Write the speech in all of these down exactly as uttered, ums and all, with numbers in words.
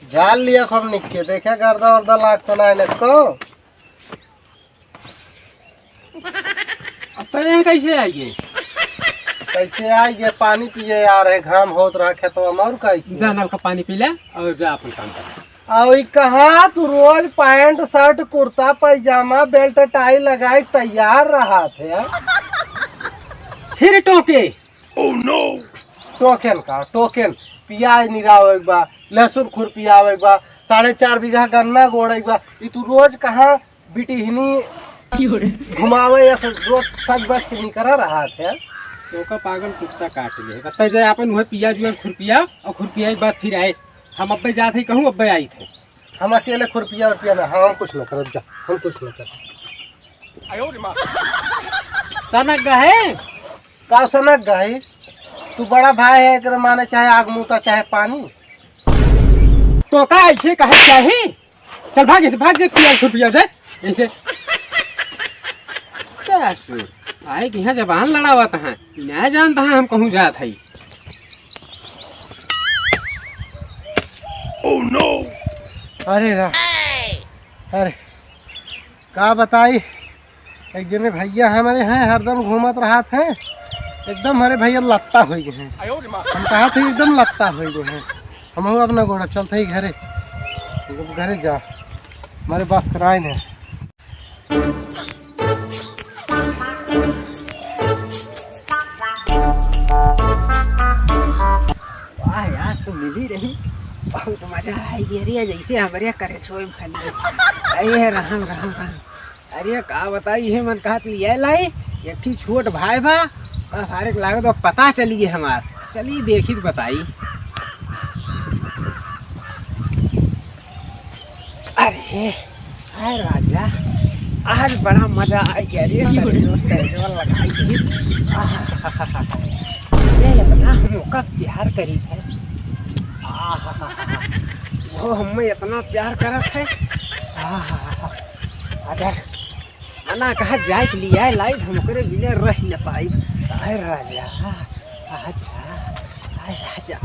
झाल लिया खूब निक के, देखे गर्दा वर्दा लागत ना है को। अब तो यहाँ कैसे आइए? कैसे आइए? पानी पिए आ रहे, घाम होत रहा खेतवा में, और कैसे? जा नल का पानी पी ले और जा अपन काम कर। और ई कहाँ तू रोज पैंट, शर्ट, कुर्ता, पैजामा, बेल्ट, टाई लगाए तैयार रहा थे? फिर टोके। टोकेन का, टोकेन, पियाज निरावे के बा, लहसुन खुरपियावे के बा, साढ़े चार बीघा गन्ना गोड़े के बा। ई तू रोज कहाँ बिटिहनी घुमावे या फिर रोज सज बज के निकरा रहा थे? तो का पागल कुत्ता काट ले। तै जे अपन वह पियाज उआज खुरपिया और खुरपिया के बाद फिर आए। हम अब्बे जात ही कहूँ, अब्बे आई थे। हम अकेले खुरपिया उरपिया ना, हम कुछ ना करब जा, हम कुछ ना करब। सनक गए? का सनक गए? तू बड़ा भाई है, एकरे माने चाहे आग मुता चाहे पानी। तो का ऐसे कहे चाही? चल भाग ऐसे, भाग जे, पिया खुरपिया से ऐसे। का सुन, आए कि यहाँ जबान लड़ावत हैं, ना जानता है हम कहूँ जात है। अरे रा-, अरे का बताई, एक जने भैया हमरे हैं, हरदम घूमत रहत हैं, एकदम हमरे भैया लत्ता होइ गए हैं। हम कहा थे एकदम लत्ता होइ गए हैं, हमहू अपना गोड़ा चलत ही घरे, घरे जा, हमरे बस कराए ने। वाह यार, तू मिली रही, बहुत मजा आई गे रे, जैसे हमरे करे छोए भली। अरे राम, राम, राम। अरे का बताई, इहे मन कहत लिया लाई, एक ठी छोट भाई बा, बस सारे के लागत बा पता चली गे हमार। चली देखी त बताई। अरे, अरे राजा, आज बड़ा मजा आ गया रे, तनी दोस्त है, जो लगाई थी। आहाहाहा। ये इतना हम ओका प्यार करी है। आहाहाहा। वो हमें इतना प्यार करत है। आहाहाहा। अगर मना कहा जाए के लिए लाई, हम ओकरे बिना रह न पाई। अरे राजा, आजा, अरे राजा।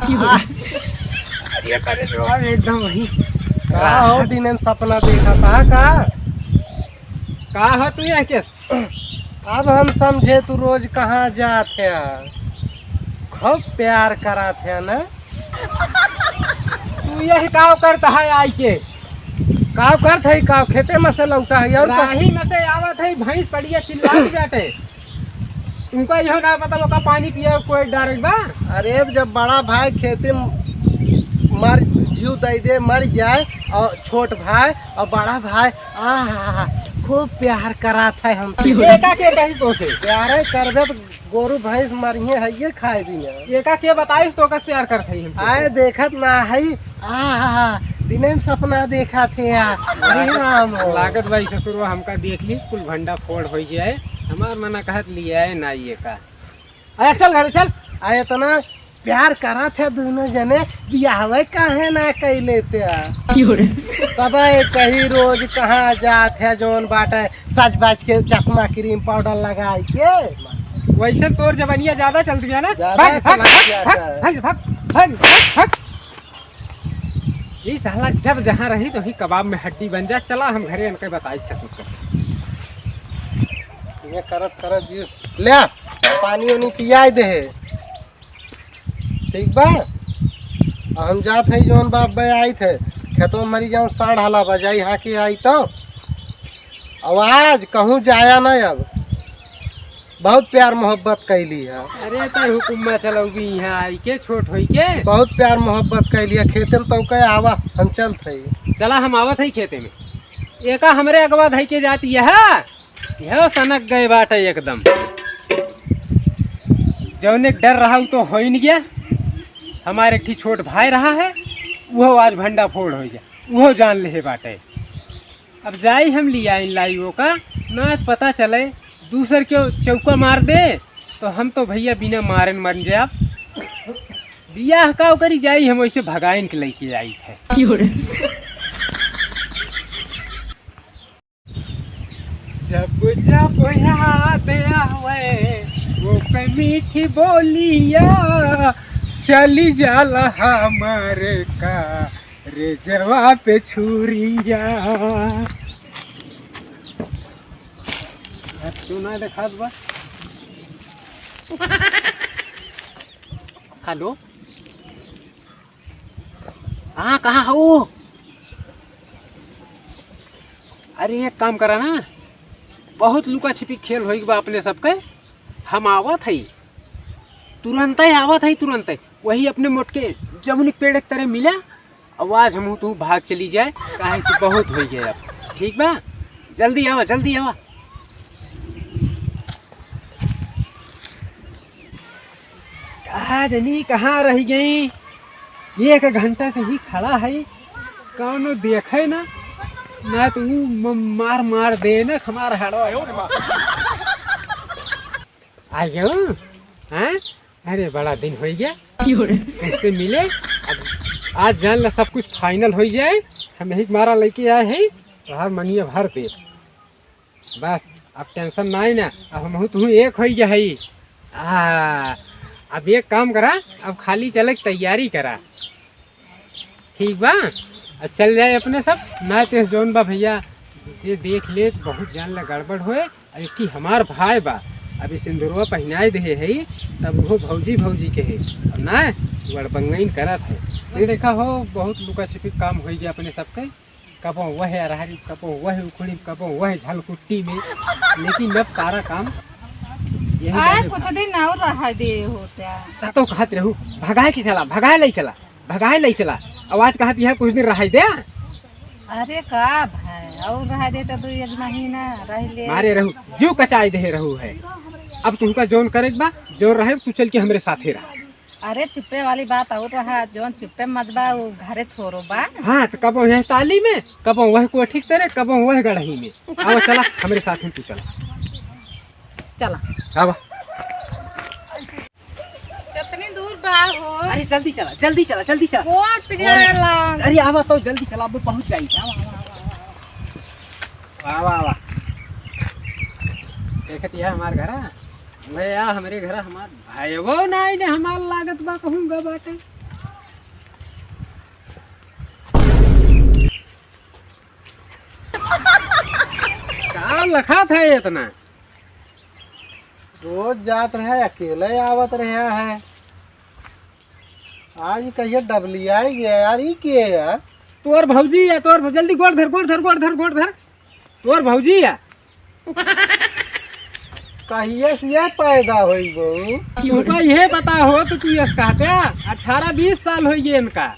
अरे करे रो, एकदम वही। का हो, दिन में सपना देखा था का? का हो तू यहाँ के? अब हम समझे तू रोज कहाँ जात है, खूब प्यार करत है ना? तू यही काव करत है आई के? काव करत है, काव खेते में से लौटा है और का? राही में से आवत है, भैंस पड़िया चिल्लात बाटे। उनका इहो ना पता, ओका पानी पिया कोई डर बा। अरे जब बड़ा भाई खेते म-, मर, जीव दे दे, मर जाए, और छोट भाई और बड़ा भाई, आहा, खूब प्यार करात है हमसे। एका के कही तो से? प्यारे करबे तो गोरू भैंस मरिहे है ये खाए बिना। एका के बताइस तो ओकर प्यार करत है हमसे। आए देखत ना है, आहा, दिने में सपना देखा थे यार। अरे राम हो। लागत भाई ससुरवा हमका देख ली, कुल भंडा फोड़ हो जाए। हमार मना कहत लिया है ना ये का। अरे चल घरे चल। आ इतना प्यार करत है दोनों जने, बियाहवे काहे ना कई लेते हैं? क्यों रे? तब कही रोज कहाँ जात है जौन बाटे सज बाज के चश्मा क्रीम पाउडर लगाई के। वैसे तोर जवानिया ज्यादा चल रही है ना? ज्यादा भाग, भाग, चला भाग, गया भाग, था। भाग, भाग, भाग, भाग, भाग। ई साला जब जहाँ रही तो ही कबाब में हड्डी बन जा। चला हम घरे इनके बताई सकते। ये करत करत जी ले पानी वानी पियाई दे। ठीक बा, अब हम जात है जौन बाप बे आई थे खेतों में मरी जाऊँ साढ़ हला बजाई हाँ के आई तो अब आज कहूँ जाया ना अब। बहुत प्यार मोहब्बत कैली है। अरे तो हुकुम्मा चलौगी यहाँ आई के छोट होई के। बहुत प्यार मोहब्बत कैली है, खेते में तो कहे आवा, हम चलत हई। चला हम आवत हई खेते में। एका हमरे अगवा धई के जाती है, यह सनक गए बाटे एकदम। जौने डर रहा उ तो होइन गया। हमारे एक ठी छोट भाई रहा है, वो आज भंडा फोड़ हो गया, वो जान ले बाटे। अब जाई हम लियाइन लाई ओका, ना त पता चले दूसर केउ चौका मार दे, तो हम तो भइया बिना मारन मर जाब। बियाह का करी, जाई हम वैसे भगाइन के लइके आई थे। जब जब याद आवे ओकर मीठी बोलिया, चली जाला हमरे करेजवा पे छुरिया। अब तू ना देखात बा। हेलो, हाँ, कहाँ हो? अरे, एक काम करा ना, बहुत लुका छिपी खेल होई बा अपने सबके। हम आवत हई, तुरंतै आवत हई, तुरंतै। वही अपने मोटके जमुनी के पेड़ के तरे मिला, आवाज हमहू तू भाग चली जाए, काहे से बहुत होई गए अब। ठीक बा, जल्दी आवा, जल्दी आवा। का जनी कहाँ रहि गई? एक घंटा से ही खड़ा है, कौनो देखे ना, ना तो ऊ म-, मार मार दे ना हमार हाड़वा। आ गयो, हाँ? अरे बड़ा दिन होइ गया, तुमसे मिले। अब आज जान ला सब कुछ final होइ जाए, हम यही मारा लइके आए हैं, तोहार मनिया भर दे। बस, अब tension नाई ना, अब हमहू तुहू एक होइ गया हई। आ, अब एक काम करा, अब खाली चले के तैयारी करा, ठीक बा? अब चल जाए अपने सब, ना तेस जौन बा भइया, जे देख ले त बहुत जान ला गड़बड़ होए। अब एक ही हमार भाई बा, अभी सिंदूरवा पहिनाए देहे हई, तब उहो भौजी भौजी कहे, अब ना गड़बंगइन करत है। ये देखा हो, बहुत लुका छिपी काम होइ गया अपने सबके। कबो वह अरहरी, कबो वह उखड़ी, कबो वह झलकुट्टी में, लेकिन अब सारा काम यही आए, जाने कुछ भा- दिन और रहा दे होता। ता तो कहत रहू, भगाए के चला, भगाए ले चला, भगाए ले चला। आवाज कहत यह कुछ दिन रहाई दे। अरे का भाई, और रहा दे तो दो एक महीना रह ले। मारे रहू, जो कचाई दे रहू है। अब तुमका जौन करे के बा, जौन रहे, तू चल के हमरे साथे रहा। अरे चुप्पे वाली बात और रहा, जौन चुप्पे मजबा, वो घरे थोरो बा। हाँ, तो कबो यह ताली में, कबो वह कोठी के तरे, कबो वह गढ़ही में। आवा चला, हमरे साथ में तू चला। चला। आवा। कितनी दूर बा हो? अरे जल्दी चला, जल्दी चला, जल्दी चला। गोड़ पिघला अरे, ला। अरे आवा तो जल्दी चला, अब पहुँच जाई। आवा, आवा, आवा, आवा। आवा, आवा। देखत यह हमार घर है। भैया, हमरे घर हमार भाईवो नाई ने हमार लागत बा कहूँ गा बाटे। का लखात है इतना? रोज जात रहे, अकेले आवत रहा है। आज कहिए डबलियाई गया यार, ई के है यार? तोर भौजी है, तोर भौ-, जल्दी गोड़ धर, गोड़ धर, गोड़ धर, गोड़ धर। तोर भौजी है। कहिए से ये पैदा होई बहू? तुमका ये पता हो तो तू यस कहते, अठारह बीस साल होई गए इनका।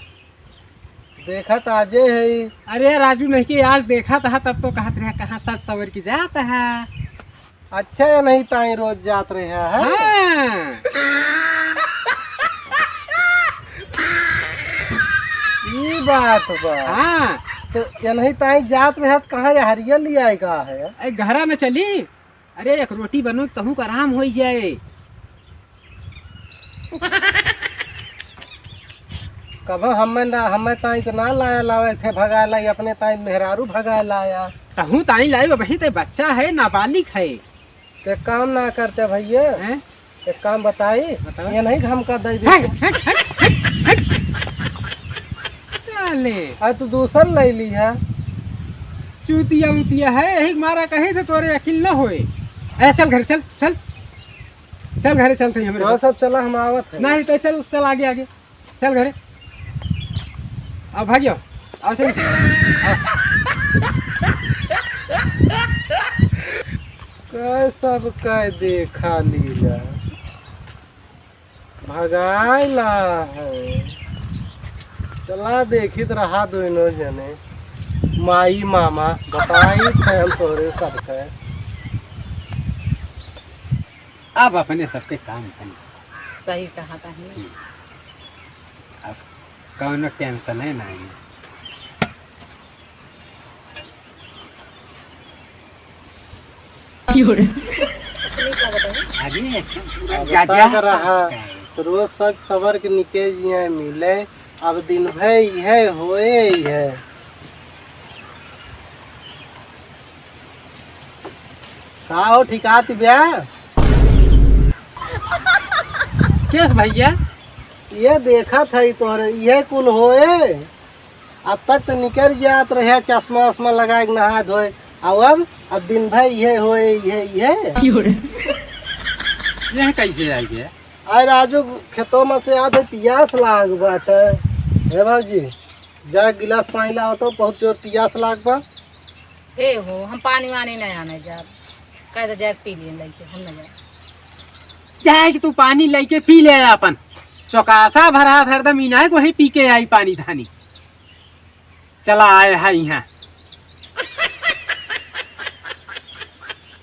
देखत आजे है। अरे राजू नहीं कि आज देखत हा तब तो कहत रहे कहाँ सज सवर की जात हा। अच्छा, ये नहीं ताई रोज जात रहे हैं? हाँ। ई बात बा। हाँ। तो ये नहीं ताई जात रहे तो कहाँ ये हरिया लियाए का है? ए, घरा न चली। अरे एक रोटी बनो तहू का आराम होई जाए। कबो हमें ना, हमें ताई तो ना लाया, लावे थे भगाए लाई, अपने ताई मेहरारू भगाए लाया। तहू ताई लाई, वही ते बच्चा है, नाबालिग है। ते काम ना करते भैया। हैं? एक काम बताई, बताओ। ये नहीं घमका दे दी। हट, हट, हट, हट, हट। साले। आ तू दूसर ले ली है। चूतिया उतिया है, यही मारा कहे थे तोरे अकिल न होए। अरे चल घर चल, चल। चल घरे चलते हैं हमरे तो साथ। सब चला, हम आवत है। नहीं तो चल, चल आगे, आगे। चल घरे। आओ भागियो। आओ चल। आओ। कै सब कै देखा लीला। भगाइला है। चला देखित रहा दोनों जने। माई मामा बताई थे हम तोरे सबके। अब अपने सबके काम बन। सही कहा था ही। हम्म। अब कौनो tension है नहीं। अरे, अब गाजा। का रहा, तो रोज सज सवर के निके जिए मिले, अब दिन भर इहे होए इहे। का हो, ठिकात ब्या? केस भैया? ये देखत है तोहरे, इहे कुल होए। अब तक तो निकल जात रहे चश्मा उश्मा लगा के नहा धोए, अब, अब, अब दिन भर इहे होए, इहे, इहे। यह कैसे आई गया? अरे राजू, खेतों में से आते पियास लाग बाटे। हे बाबूजी, जा गिलास पानी लाओ तो, बहुत जोर पियास लाग बा। ए हो, हम पानी वानी नहीं आने जाब, कह दे जाके पी लिए लइके, हम नहीं जाब। जाए कि तू पानी लइके पी ले अपन, चौकासा भरा हरदम इनाय को ही पी के आई पानी धानी। चला आए है यहाँ।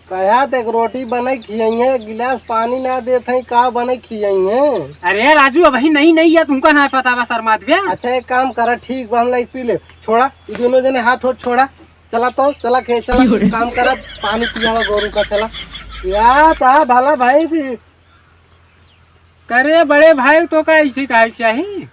कहा त एक रोटी बने खियाइए, गिलास पानी ना देत है, का बने खियाइए? अरे राजू, अबही नहीं, नहीं है, तुमका ना पता बा, शर्मात बे। अच्छा, एक काम करा, ठीक बा, हम लाइक पी ले। छोड़ा, ई दोनों जने हाथ होत छोड़ा। चला तो, चला खे, चला, काम करा, पानी पियावा गोरू का, चला। या ता भला भाई थी। करे बड़े भाई, तो का ऐसे काहे के चाही?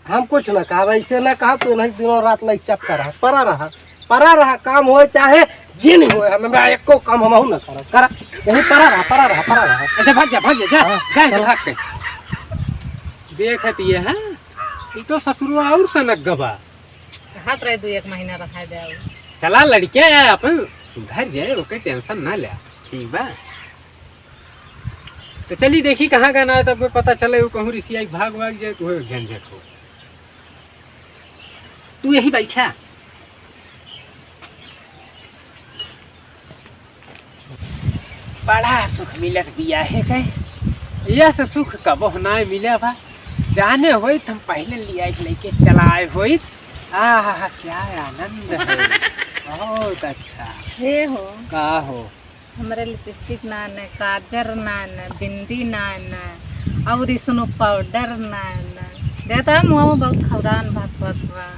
हम कुछ ना कहब, ऐसे ना कहब, तू नहीं दिनों रात लाइक चप करा, परा रहा, परा रहा, काम होए चाहे जिन होए, हमें बा एको काम हमहू ना करब, करा, यही परा रहा, परा रहा, परा रहा। अच्छा, भाग जा, भाग जा, जा, हाँ, जा, जा, चला। भाग के। देखत ये, हाँ? ई तो ससुरवा और सनक गबा। हाथ रहे दू एक महीना रखा जाए। चला लड़के अपन सुधर जाए, ओके tension ना ले, ठीक बा? तो चली देखी कहाँ गना है, तब पता चले वो कहूँ रिसियाई भाग भाग जाए तो झंझट हो। तू यही बैठा। बड़ा सुख मिलत बियाहे के, यह से सुख कबो नाय मिले बा। जाने होइत हम पहले लिया के लेके चला आए होइत। आहा, क्या आनंद है। बहुत अच्छा। हे हो। का हो? हमरे लिपस्टिक ना न, काजर ना न, बिंदी ना न, और स्नो पाउडर ना न। देता मुँह में बहुत खौरान भाग भाग बा।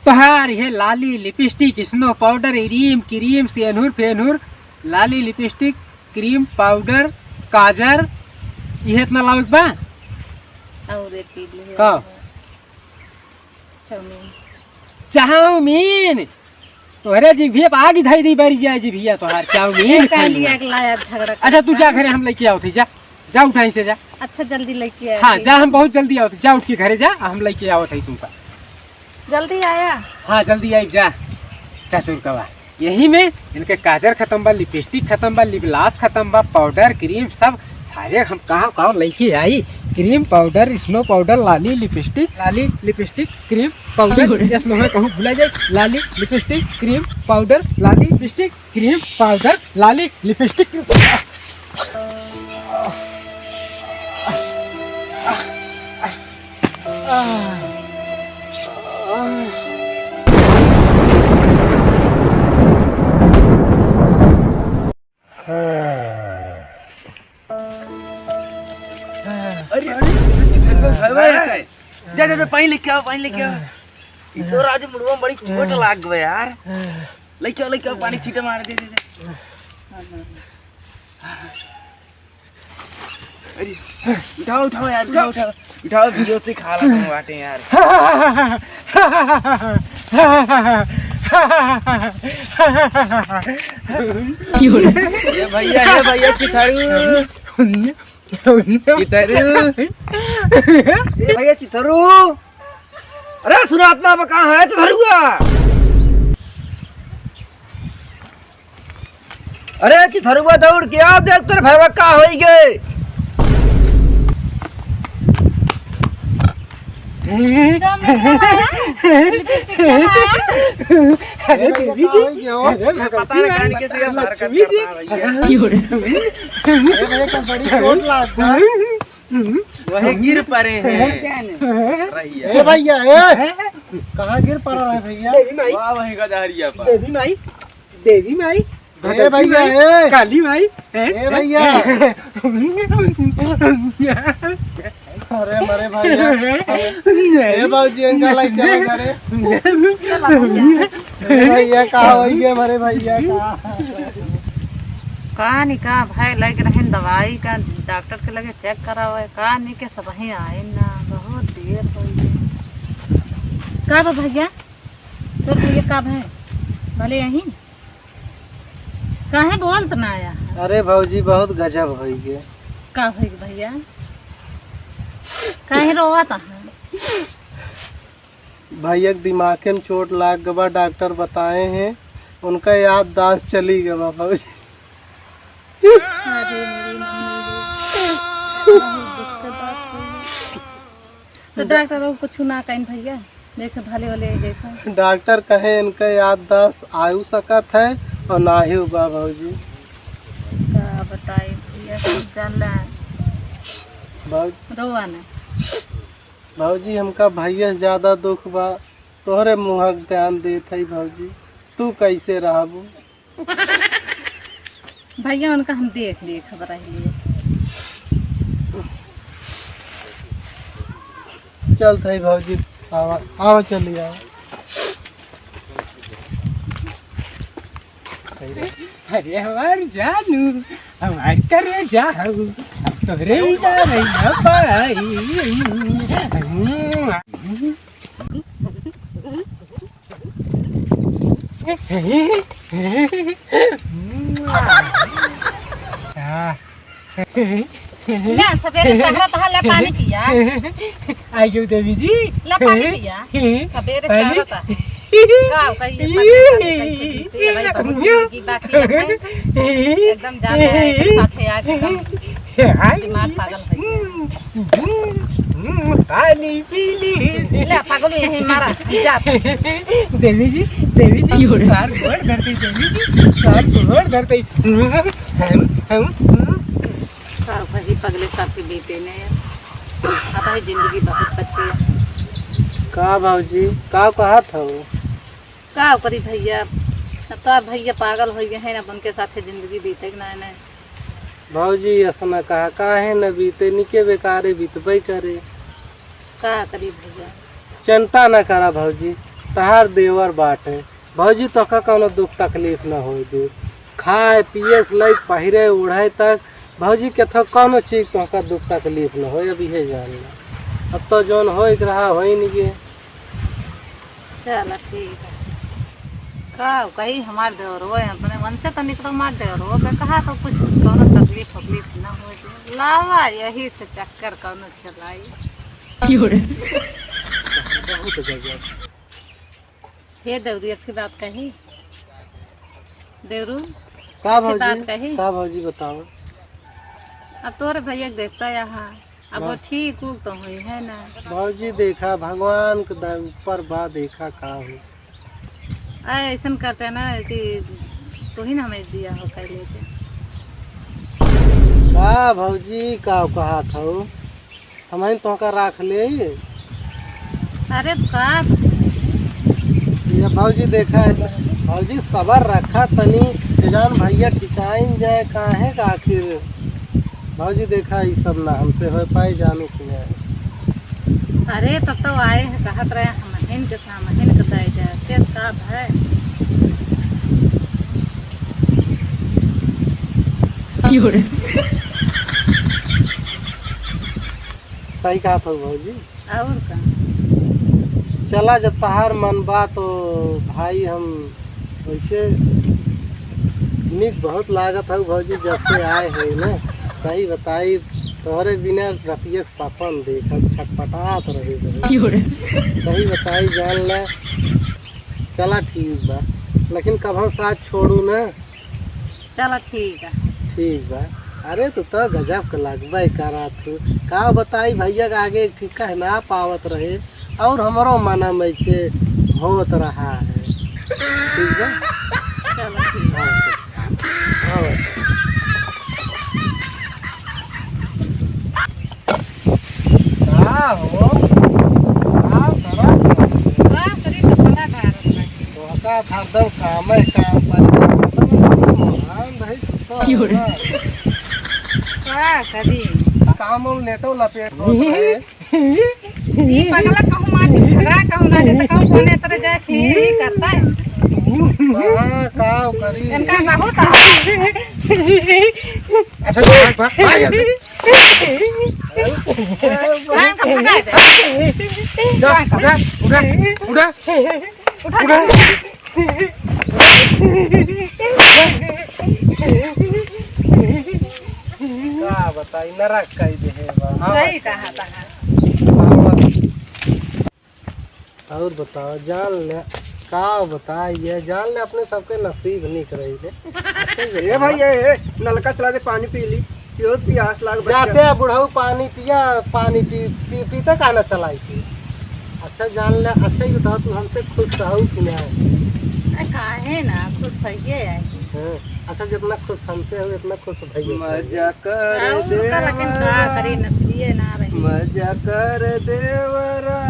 तोहार हे लाली, लिपस्टिक, स्नो पाउडर, इरीम, क्रीम, सेनुर, फेनुर, लाली, लिपस्टिक, क्रीम, पाउडर, काजर, इहे इतना लावे के बा? और एक चीज ले का? चाउमीन। चाउमीन? तोहरे जिभिया पे आग धई दी, बरी जाए जिभिया तोहार, चाउमीन ए, काहे खाई लिया बा। के लाया झगड़ा अच्छा, तू करता जा है? घरे, हम लेके आओ थे, जा, जा उठाई से जा। अच्छा, जल्दी लेके आया हाँ, थे। जा, हम बहुत जल्दी आओ थे, जा उठ के घरे जा, हम लेके आओ थे तुमका। जल्दी आया। हाँ, जल्दी आई जा। ससुर कवा। यही में इनके काजर खत्म बा, लिपस्टिक खत्म बा, लिप ग्लॉस खत्म बा, पाउडर, क्रीम सब। अरे हम कहाँ, कहाँ लेके आई? क्रीम, पाउडर, स्नो पाउडर, लाली, लिपस्टिक, लाली, लिपस्टिक, क्रीम, पाउडर। अरे। यस, नोहे कहूँ भुला जाए। लाली, लिपस्टिक, क्रीम, पाउडर, लाली, लिपस्टिक, क्रीम, पाउडर, लाली, लिपस्टिक। अरे, अरे, अरे, भाई, भाई, भाई, जा, जा, जा, पानी लेके आओ, पानी लेके आओ। ई तो राजू मुड़वा में बड़ी चोट लाग गई यार। लेके आओ, लेके आओ, पानी छींटे मार दे, दे, दे। अरे, उठाओ, उठाओ यार, उठाओ, उठाओ। उठाओ, भियो से खाला तुम बाटे यार। ये भैया, ये भैया चिथरू। चिथरू। ए भैया चिथरू। अरे सुनात ना बा, कहाँ है चिथरुआ? अरे चिथरुआ दौड़ के आ, देख तोर भैया का होई गे। अरे देवी जी, अरे पता ना भगवती कान के से हरकत लक्ष्मी जी। करता है भैया। ए भैया, का बड़ी चोट लागता। वही गिर पड़े हैं। रहिया। ए भैया, ए, कहाँ गिर पड़ा है भैया? देवी माई। वाह, वही गजहरिया पर। देवी माई, देवी माई, ए भैया, ए। काली माई, ए। ए भैया। अरे मरे भैया। ए बाबूजी, इनका लाइक चला करे। ए भैया, का हो गया मरे भैया का? का नी का भाई, लग रहे दवाई का, डॉक्टर के लगे चेक करावे, का नी के सबही आए ना, बहुत देर हो गई। का बा भैया, तोर भैया का भय, भले यही काहे बोलत ना आया है? अरे भौजी, बहुत गजब होई गे। का होई गे भैया? काहे रोवत है? भैया के दिमागे में चोट लाग गवा, डॉक्टर बताए हैं, उनका याददाश्त चली गवा भौजी। अरे मेरी मम्मी रे, बहुत दुख के बात है। तो डॉक्टर और कुछ ना कहीं भैया, जैसे भले वाले जैसा। डॉक्टर कहे इनका याददाश्त आयु सकत है और ना ही बा भौजी। का बताई भैया, सब जान ला। भौज-, रोवा ना। भौजी, हमका भैया से ज्यादा दुख बा, तोहरे मुँह के ध्यान देत हई भौजी, तू कैसे रहबू? भैया उनका हम देख लिए, खबर रही लिए। चल थई भौजी, आवा, आवा, चली आवा। अरे हमार जानू, हमार करेजा हऊ, अब तोहरे ही जा रही ना पाई। ले, सबेरे टहरत ह, ले पानी पिया। आइयो देवी जी। ले पानी पिया। सबेरे पानी? टहरत ह। का, का ये पता नहीं कैसे जीते, भाई, बहुत जिंदगी बाकी है। एकदम जाते हैं, एक साथे आज एकदम हाय। दिमाग पागल हो गया। पानी पी ली। ले, पागल यहीं मारा, जा। देवी जी, देवी जी, की हो रे? सार गोड़ धरते, देवी जी, सार गोड़ धरते। हम, हम, हम। का भाई, पगले साथे बीते ने। अब भाई, जिंदगी बहुत कच्ची है। का भौजी, का कहत हऊ? का करी भैया, अब तो भैया पागल हो गए हैं, अब उनके साथे जिंदगी बीते के ना, ना। भौजी, ऐसा ना कहा, काहे न बीते, निके बेकारे बीतबे करे। का करी भैया? चिंता ना करा भौजी, तहार देवर बाटे। भौजी, तोहका कौनो दुख तकलीफ ना होए दे। खाए पिए से लइके पहिरे ओढ़े तक भौजी, केथो कौनो चीज तोहका दुख तकलीफ ना होए, अब इहे जान ला। अब तो जौन होए के रहा, होई नहीं गे। चला ठीक है। का कही हमार देवरवा, अपने मन से तो निकलो हमार देवरवा के कहा तो कुछ कौनो तकलीफ वकलीफ ना हो दे। लावा यही से चक्कर कौनो चलाई। की हो रे? बहुत गजब। हे देवरू, एक ठे बात कही। देवरू, का एक ठे भौजी? बात कही। का भौजी बताओ? अब तोरे भैया के देखता यहाँ, अब वो हाँ। ठीक उक तो हुई है ना। भौजी देखा, भगवान के द-, ऊपर बा, देखा का हो। अरे ऐसन करते ना कि तू ही ना हमें दिया हो कर लेते। का भौजी, का कहा था? हमहिन तोहका राख लेई। अरे का? ये भौजी देखा है, भौजी सबर रखा तनी, के जान भैया ठिकाइन जाए, काहे का आखिर? भौजी देखा, ई सब ना हमसे हो पाए, जानू कि नहीं। अरे तब तो आए हैं, कहत रहे हमहिन के, हमहिन के दे जाए, के का है? की हो रे? सही कहत हऊ भौजी। और का? चला, जब तहार मन बा तो भाई, हम वैसे नीक बहुत लागत हऊ भौजी, जब से आए है ना। सही बताई, तोहरे बिना रतिया के सपन देखत छटपटात रही बहुत। की हो रे? सही बताई, जान ले, चला ठीक बा, लेकिन कभो साथ छोड़ू ना। चला ठीक है। ठीक बा। अरे तू तो गजब के लगबे करत हू। का बताई भैया के आगे एक ठे कह ना पावत रहे और हमरो मना में से होत रहा है। ठीक बा? चला ठीक है। हाँ, हाँ। का हो? का करत हऊ? का करी, कपड़ा झाड़त बाटी। तोहका हरदम कामे काम पर। महान भाई, कुत्ता की हो रे? होगा। का करी? काम उम लेटो लपेट होत रहे। ई पगला कहूँ माटी भगा, कहूँ ना जाता, कहूँ कोने तरह जाए, खीर ही करता है। हाँ, का करी? इनका बहुत आदत है। अच्छा, जा, भाग, भाग, भाग यहाँ से। जा, उठा, उठा, उठा, उठा। का बताई, नरक कई देहे बा। सही कहा था। और बताओ, जान ले, का बताई, ये जान ले, अपने सबके नसीब निक रही ले। ए भाई, ए, ए, नलका चला दे, पानी पी ली, पियो, प्यास लाग बच्चा। जाते हैं बुढ़ऊ, पानी पिया, पानी पी, पी, पीते का ना चलाई थी। अच्छा जान ले, अच्छा ही बताओ, तू हमसे खुश रहू कि ना? अरे काहे ना, खुश सही है। हाँ, अच्छा जितना खुश हमसे हो, इतना खुश भैया से। मजा कर और उनका लेकिन का देवरा, करी, नसीबे ना रही। मजा कर देवरा,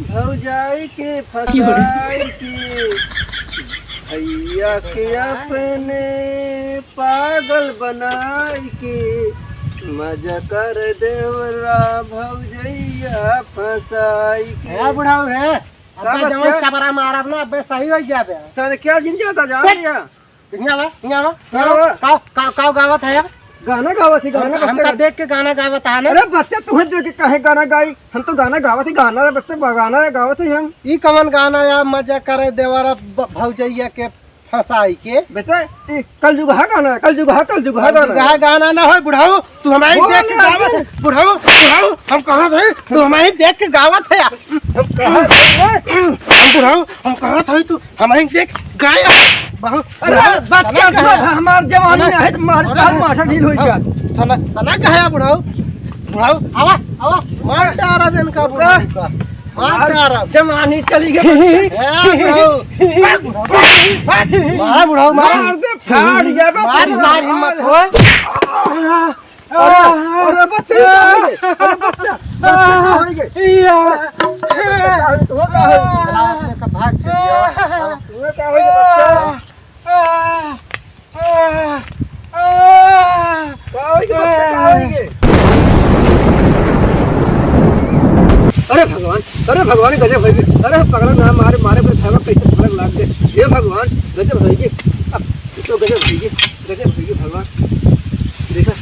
भौजाई के फसाई के, भैया के अपने पागल बनाई के, मजा कर देवरा भौजैया फसाई के। ए बुढ़ऊ है, का अबे बच्चा? जवन चबरा मारब ना, अबे सही हो जाबे। सर, क्या जिन जाता जा रहा? यहाँ आवा, यहाँ आवा, का यहाँ आवा। बा? का, का, का गावत है यार? गाना गावत है, गाना हम, हमका बच्चा। देख के गाना गावत है ना? अरे बच्चा, तुम्हें देख के काहे गाना गाई? हम तो गाना गावत है, गाना है बच्चा, गाना है, गावत है हम। ई कवन गाना यार, मजा करे देवरा ब-, भौजैया के फंसाई के? बेटा, ई कलजुगहा गाना है, कलजुगहा, कलजुगहा गाना है। कलजुगहा गाना ना होय बुढ़ऊ, तू हमारी बोल देख के ना, गावत है। बोल। बुढ़ऊ, बुढ़ऊ, हम कहाँ से, तू हमारी देख के गावत है। हम कहाँ से? हम बुढ़ऊ, हम कहाँ से, तू हमारी देख गाया। बहुत अरे, बुढ़ऊ, बच्चा, सना गया। हमार जवानी अरे, ना है, तुम्हारे अरे, ताल माथा ढील हो जात। सना, सना गया बुढ़ऊ। बुढ़ऊ, आवा, आवा, मार डारा बेन का बुढ़ऊ का। मार यार, डारा। जवानी चली गई। ए, बुढ़ऊ। मार बुढ़ऊ, मार। मार दे, फाड़ गया बा। मार, मार, हिम्मत हो। अरे, अरे बच्चा, अरे बच्चा, बच्चा, हो गए। या। तो का हो? चला, अपने सब भाग चल गया। तू का हो गया बच्चा? का होई गे बच्चा, का होई गे? अरे भगवान, अरे भगवान, गजब होई गे। अरे पगला ना मारे, मारे पे धावा कैसे फरक लाग गए। हे भगवान, गजब होई गे। अब तो गजब होई गे, गजब होई गे भगवान। देखा।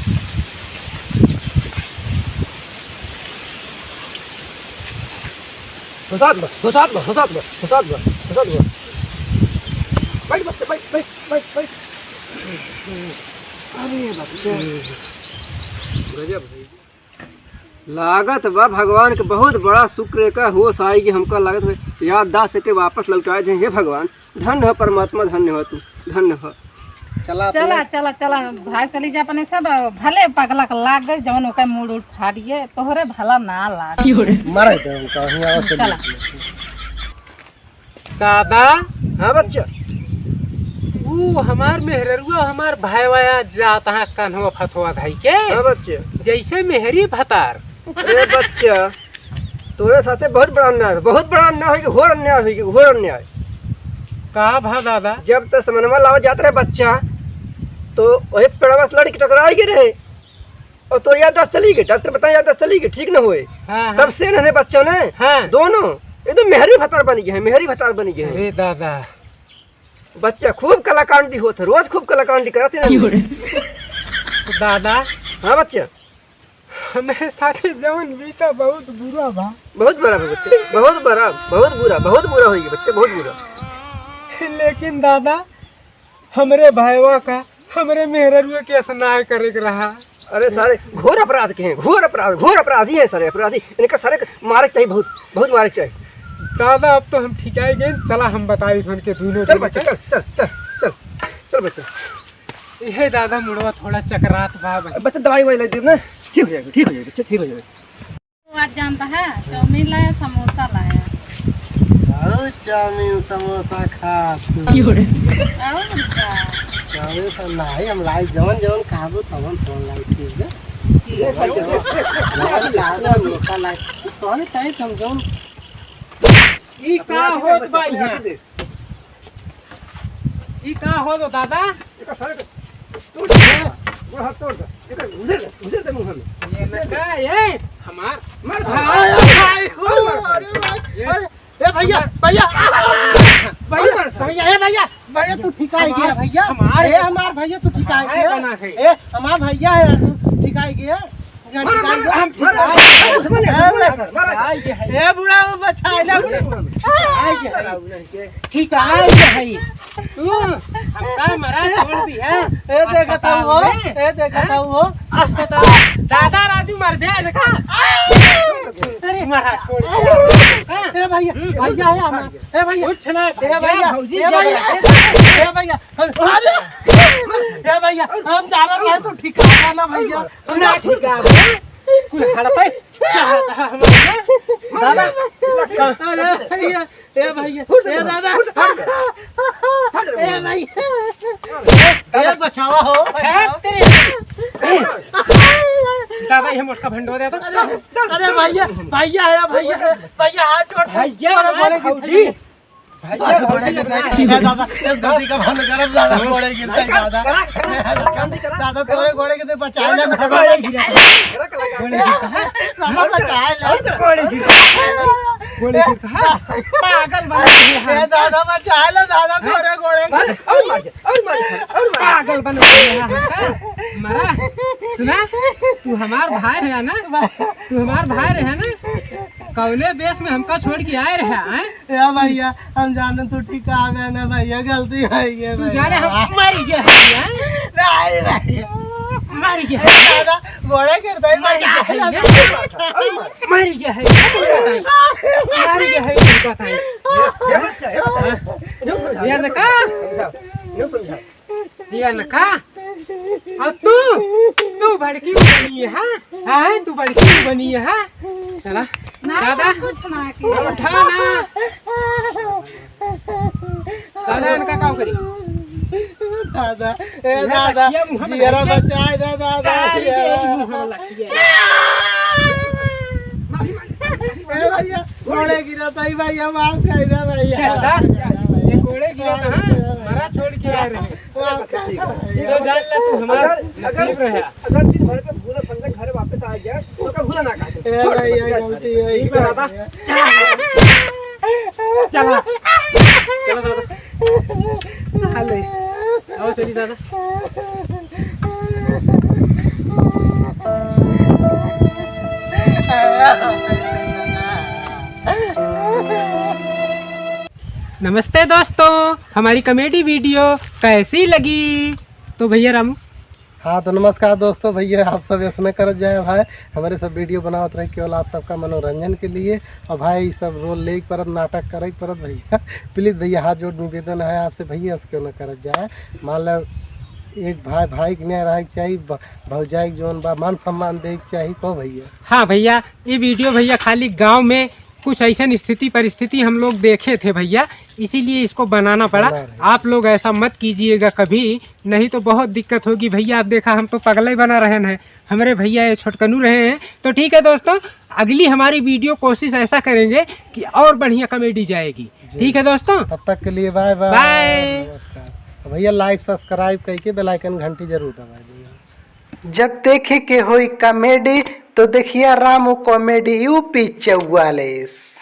हुसात बा, हुसात बा, हुसात बा, हुसात बा, हुसात बा। बैठ बच्चा, बैठ, बैठ, बैठ, बैठ। अरे बच्चा। गजब है। लागत बा भगवान के बहुत बड़ा शुक्र है का होश आएगी हमका, लागत है याददाश्त के वापस लौटाए दे। हे भगवान, धन्य हो परमात्मा, धन्य हो तू, धन्य हो। चला, चला, अपने चला, चला, भाग चली जा अपने सब, भले पगला के लाग गए, जवन ओकर मूड उठ फाड़िए, तोहरे भला ना लाग। मारा दे उनका, हियाँ आओ, चलिए। चला। दादा। हाँ बच्चा। ऊ हमार मेहररुआ, हमार भाईवा जात हाँ कन्हवा फतवा धई के। हाँ बच्चा। जैसे मेहरी भतार। अरे बच्चा, तोरे साथे बहुत बड़ा अन्याय, बहुत बड़ा अन्याय होई, घोर अन्याय होई, घोर अन्याय। का भा दादा? जब त समनवा लावा जात रहे बच्चा, तो वही पेड़वा से लड़ के टकराई के रहे, और तोर याददाश्त चली गई, डॉक्टर बताए याददाश्त चली गई, ठीक न होए। हाँ, हाँ। तब से नन्हे बच्चा ने, हाँ। दोनों एकदम मेहरी भतार बनी गए हैं, मेहरी भतार बनी गए हैं। अरे दादा। बच्चा खूब कलाकांडी होत है, रोज खूब कलाकांडी करत है ना। दादा। हाँ बच्चा। हमारे साथे जवन बीता बहुत बुरा बा। बहुत बुरा बा बच्चे, बहुत बुरा, बहुत बुरा, बहुत बुरा होई बच्चे, बहुत बुरा। लेकिन दादा, हमरे भाईवा का, हमरे मेहररुआ के ऐसा ना करे के रहा। अरे सारे घोर अपराध के हैं, घोर अपराध, घोर अपराधी हैं सारे अपराधी। इनका सारे के मारे के चाहिए, बहुत, बहुत मारे के चाहिए। दादा, अब तो हम ठिकाई गए, चला हम बताई उनके दोनों चल जने बच्चा, के। चल, चल, चल, चल, चल बच्चा। इहे दादा मुड़वा थोड़ा चकरात बा भाई। बच्चा दवाई ववाई ले दे ना, ठीक हो जाएगा, ठीक हो जाएगा बच्चा, ठीक हो जाएगा। आज जानता है, चाउमीन लाया, समोसा लाया। बहुत चाउमीन समोसा खा तू। और का? चाउमीन सब नहीं, हम लाई जवन जवन खाबो तवन तवन लाई, ठीक है? ठीक है। जवन जवन लाई, समोसा लाई। तोहरे टाइप हम जवन ई का होत बा यहाँ? ई का हो दो दादा? एकर सारे के तोड़ दे। पूरा हाथ तोड़ दे। एकर घुसेड़ दे, घुसेड़ दे मुंह में। ये ना का, ये हमार मार, मार, भाई, मार, भाई, मार, मार। अरे भाई, ये अरे, ए भैया, भैया, भैया, भैया, ए भैया, भैया, तू ठिकाई गया भैया। हमार ए हमार भैया, तू ठिकाई गया। ए हमार भैया है, तू ठिकाई गया। हम ठिकाई गया। ए बुढ़ा, वो बचाए ना, बुढ़ा। ठिकाई गया है। तू हमका मरा छोड़ दिया। ए देखा था वो, ए देखा था वो। आज तो दादा राजू मर गया, देखा। अरे। मरा छोड़ दिया। हाँ? ए भैया, भैया है हमार। ए भैया। कुछ ना ए भैया, भौजी ए भैया, ए भैया, अरे, ए भैया, हम जाना रहे तो ठीक है ना भैया। ना ठीक है। कुल हड़पे। दादा। अरे भैया, ए भैया, ए दादा। ए भैया। ए बचावा हो, बचावा। दादा, ये मोटका भंडो दे तो। अरे भैया, भैया है, भैया, भैया हाथ जोड़, भैया, जोड़, भैया, भौजी। भैया, तोरे गोड़े गिरता है, दादा, इस गलती का भंग करब, दादा, गोड़े गिरता है, दादा। दादा, तोरे गोड़े गिरते बचाए ना, दादा। गोड़े गिरता है। दादा, बचाए ना। गोड़े गिरता है। गोड़े गिरता है। पागल बना दिया है। ए, दादा, बचाए ना, दादा, तोरे गोड़े गिरते। और मार दे, और मार दे, और मार दे। पागल बना दिया है हमका। मरा, सुना, तू हमार भाई है ना, तू हमार भाई रहे ना, कौने बेस में हमका छोड़ के आए रहे, हैं? ए भैया, हम जाने तू ठीक आ गया ना भैया, गलती हो गई है तू भैया। जाने हम मर गए हैं, हैं? नहीं भैया। मर गए ए हैं। दादा, गोड़े गिरता है, मर बचा गए हैं, ले। मर गए हैं, मर गए हैं, मर गए हैं। ये, ये बच्चा, ये बच्चा। हाँ। ये देखा? समझा, ये समझा। ये लखा, अब तू, तू बड़की बनी है, हाँ? हाँ, तू बड़की बनी है, हाँ? चला, ना, दादा, कुछ ना के। उठा ना। दादा, इनका का करी? दादा, ए ना, दादा, लखिया मुँह में जियरा लखिया। बचाए दे, दादा, काहे जियरा। ये मुँह में लखिया? ए भैया, गोड़े गिरत है भैया, माफ कर दे भैया। दादा, ये गोड़े गिरत है, हाँ? मरा छोड़ के आ रहे हैं। माफ कर दे भैया। तो जान ले तू हमार अगर, अगर, नसीब रहे। अगर दिन भर के भूला समझे घरे वापस आ गया, तो का भूला ना खाते। ए छोड़ भैया, दे। गलती हो गई। ठीक है दादा। चला। चला दादा। साले। आओ चली दादा। नमस्ते दोस्तों, हमारी comedy video कैसी लगी? तो भैया रामू। हाँ, तो नमस्कार दोस्तों, भैया आप सब ऐसने करत जाए भाई, हमारे सब video बनावत रहे केवल आप सबका मनोरंजन के लिए। और भाई, ई सब role लेके परत, नाटक करे के परत भैया, please भैया, हाथ जोड़ निवेदन है आपसे भैया, ऐसे क्यों ना करत जाए। मान ला, एक भाई भाई के न्याय रहे के चाही, ब-, भौजाई के जौन बा मान सम्मान दे के चाही, कहो भैया। हाँ भैया, ये video भैया खाली गाँव में कुछ ऐसन स्थिति परिस्थिति हम लोग देखे थे भैया, इसीलिए इसको बनाना पड़ा। बना रहे। आप लोग ऐसा मत कीजिएगा कभी, नहीं तो बहुत दिक्कत होगी भैया। आप देखा, हम तो पगले बना रहे हैं, हमारे भैया ये छोटकनू रहे हैं। तो ठीक है दोस्तों, अगली हमारी video कोशिश ऐसा करेंगे कि और बढ़िया comedy जाएगी। जी। ठीक है दोस्तों, तब तक के लिए bye bye। Bye। नमस्कार। भैया, like subscribe करके bell icon घंटी जरूर दबा दीजिए। जब देखे के होई comedy, तो देखिया रामू Comedy U P चौवालीस।